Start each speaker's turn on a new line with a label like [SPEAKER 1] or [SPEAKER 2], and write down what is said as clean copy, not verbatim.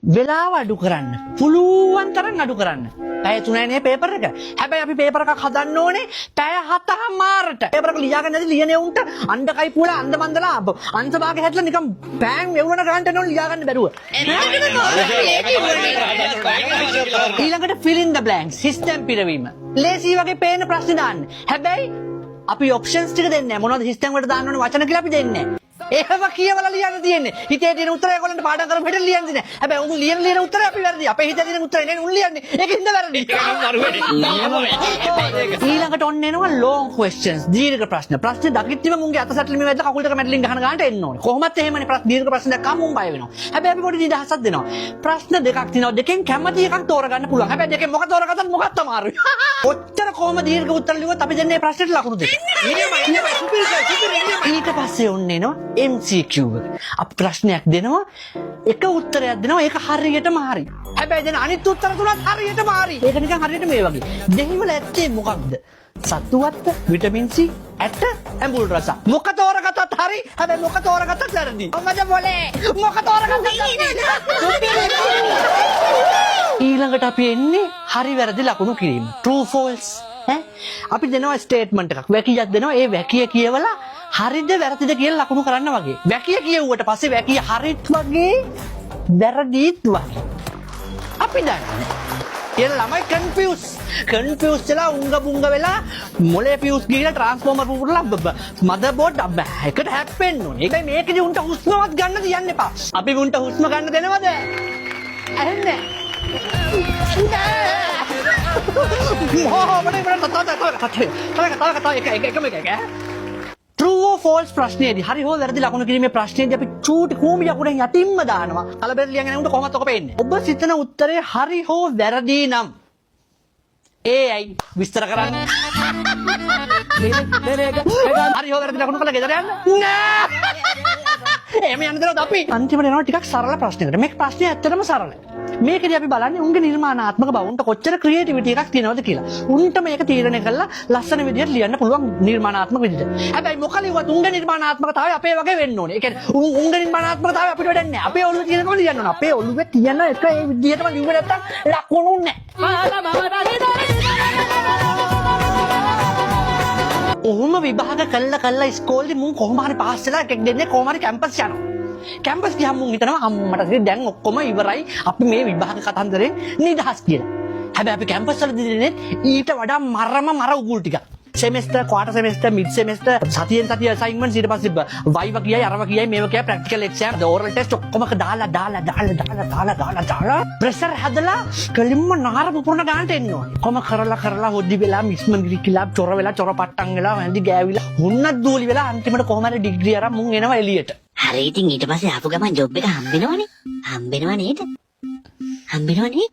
[SPEAKER 1] වෙලාව අඩු කරන්න. පුළුවන් තරම් අඩු කරන්න. පැය 3යි නේ පේපර් එක. හැබැයි අපි පේපර් එකක් හදන්න ඕනේ පැය 7.5ට. පේපර් එක ලියාගන්න නැති ලියන උන්ට අණ්ඩකයි පුවලා අන්ද මන්දලා අංශ භාග හැදලා නිකන් පෑන් වෙවුලන ගන්නට එනවලු ලියා ගන්න බැරුව. ඊළඟට fill in the blanks, හිස්තැන් පිරවීම. ලේසි වගේ පේන ප්‍රශ්න දාන්න. හැබැයි අපි ඔප්ෂන්ස් ටික දෙන්නේ නැහැ. මොනවද හිස්තැන් වලට දාන්න ඕනේ වචන කියලා අපි දෙන්නේ නැහැ. එහෙම කියවලා ලියන්න තියෙන්නේ. හිතේ තියෙන උත්තරය ඒගොල්ලන්ට පාඩම් කරපු හැටි ලියන්න දෙන්නේ. හැබැයි උන් ලියන ලියන උත්තරය අපි වැරදි. අපේ හිතේ තියෙන උත්තරය නෙවෙයි උන් ලියන්නේ. ඒක හින්දා වැරදි. ඊළඟට ඔන්න එනවා long questions, දීර්ඝ ප්‍රශ්න. ප්‍රශ්න දකිද්දිම මුන්ගේ අත සැටලිමේ වැදලා කකුල් දෙක මැඩලින් ගහන ගානට එන්න ඕනේ. කොහොමත් එහෙමනේ, ප්‍රශ්න දීර්ඝ ප්‍රශ්න දැක්කම මුන් බය වෙනවා. හැබැයි අපි පොඩි නිදහසක් දෙනවා. ප්‍රශ්න දෙකක් තියෙනවා. දෙකෙන් කැමති එකක් තෝරගන්න පුළුවන්. හැබැයි දෙකෙන් මොක තෝරගත්තත් මොකක්ද අමාරුයි. ඔච්චර කොහොම දීර්ඝ උත්තර ලිව්වත් අපි දෙන්නේ ප්‍රශ්නෙට ලකුණු දෙක. ඊට පස්සේ ඔන්න එනවා MCQ එක. අපි ප්‍රශ්නයක් දෙනවා, එක උත්තරයක් දෙනවා, ඒක හරියටම හරි. හැබැයි දෙන අනිත් උත්තර තුනත් හරියටම හරි. ඒක නිකන් හරියට මේ වගේ. දෙහිවල ඇත්තේ මොකක්ද? සත්තු වත්ත, විටමින් C, ඇට, ඇඹුල් රස. මොක තෝරගත්තත් හරි. හැබැයි මොක තෝරගත්තත් වැරදි. මොකද මොලේ? මොක තෝරගත්තත් වැරදි. ඊළඟට අපි එන්නේ හරි වැරදි ලකුණු කිරීම. True false. ඈ අපි දෙනවා ස්ටේට්මන්ට් එකක්. වැකියක් දෙනවා. ඒ වැකිය කියවලා හරිද වැරදිද කියලා ලකුණු කරන්න වගේ. වැකිය කියවුවට පස්සේ වැකිය හරිත් වගේ වැරදිත් වගේ. අපි දන්නේ. කියලා ළමයි කන්ෆියුස් කන්ෆියුස් වෙලා උංග බුංග වෙලා මොලේ ෆියුස් ගිහලා ට්‍රාන්ස්ෆෝමර් පුපුරලා මදර් බෝඩ් එකට හැප්පෙන්න ඕනේ. ඒකයි මේකෙදි උන්ට හුස්මවත් ගන්න තියන්න එපා. අපි උන්ට හුස්ම ගන්න දෙනවද? ඇහෙන්නේ නෑ. මට ඉවර තව තව තව තව තව තව එක එක එකම එක එක. True or false ප්‍රශ්නයේදී, හරි හෝ වැරදි ලකුණු කිරීමේ ප්‍රශ්නයේදී අපි චූටි කූඹි අකුරෙන් යටින්ම දානවා. කලබල ලියගෙන යනකොට කොහොමද ඔක පේන්නේ? ඔබ සිතන උත්තරේ හරි හෝ වැරදි නම් ඒ ඇයි විස්තර කරන්න. හරි හෝ වැරදි ලකුණු කළා ගෙදර යන්න? නෑ. එහෙම යන්න දෙනවද අපි? අන්තිමට එනවා ටිකක් සරල ප්‍රශ්නයකට. මේ ප්‍රශ්නය ඇත්තටම සරලයි. මේකදී අපි බලන්නේ උන්ගේ නිර්මාණාත්මක බව, උන්ට කොච්චර ක්‍රියේටිවිටි එකක් තියෙනවද කියලා. උන්ට මේක තීරණය කරලා ලස්සන විදියට ලියන්න පුළුවන් නිර්මාණාත්මක විදියට. හැබැයි මොක ලිව්වත් උන්ගේ නිර්මාණාත්මකතාවය අපේ වගේ වෙන්න ඕනේ. ඒ කියන්නේ උන් උන්ගේ නිර්මාණාත්මකතාවය අපිට වැඩක් නෑ. අපේ ඔළුවේ තියෙනකම ලියන්න ඕනේ. අපේ ඔළුවේ තියෙන එක ඒ විදියටම ලිව්වේ නැත්තම් ලකුණු නෑ. ඔහොම විභාග කළා කළා ඉස්කෝලේ මුන් කොහොම හරි පාස් වෙලා එකෙක් දෙන්නේ කොහොම හරි කැම්පස් යනවා. කැම්පස් ගියාම මුන් හිතනවා අම්මට ඉතින් දැන් ඔක්කොම ඉවරයි, අපි මේ විභාග කතන්දරෙන් නිදහස් කියලා. හැබැයි අපි කැම්පස් වලදී දෙන්නේ ඊට වඩා මරම මර උගුල් ටිකක්. Semester, quarter semester, mid semester, සතියෙන් සතිය අසයින්මන්ට්ස්, ඊට පස්සේ වයිවා කියයි, අරවා කියයි, මේවා කියයි, ප්‍රැක්ටිකල් එක්සෑම්, ඕරල් ටෙස්ට් ඔක්කොම දාලා දාලා දාලා දාලා දාලා දාලා දාලා ප්‍රෙෂර් හදලා කෙලින්ම නාර පුපුරන ගානට එන්න ඕනේ. කොම කරලා කරලා හොද්දි වෙලා මිස්ම මිරිකිලා චොර වෙලා චොර පට්ටම් වෙලා වැඳි ගෑවිලා හුන්නත් දූලි වෙලා අන්තිමට කොහොම හරි ඩිග්‍රී අරන් මුන් එනවා එළියට.
[SPEAKER 2] හරි, ඉතින් ඊට පස්සේ ආපු ගමන් ජොබ් එක හම්බෙනවනේ. හම්බෙනව නේද? හම්බෙනව නේ?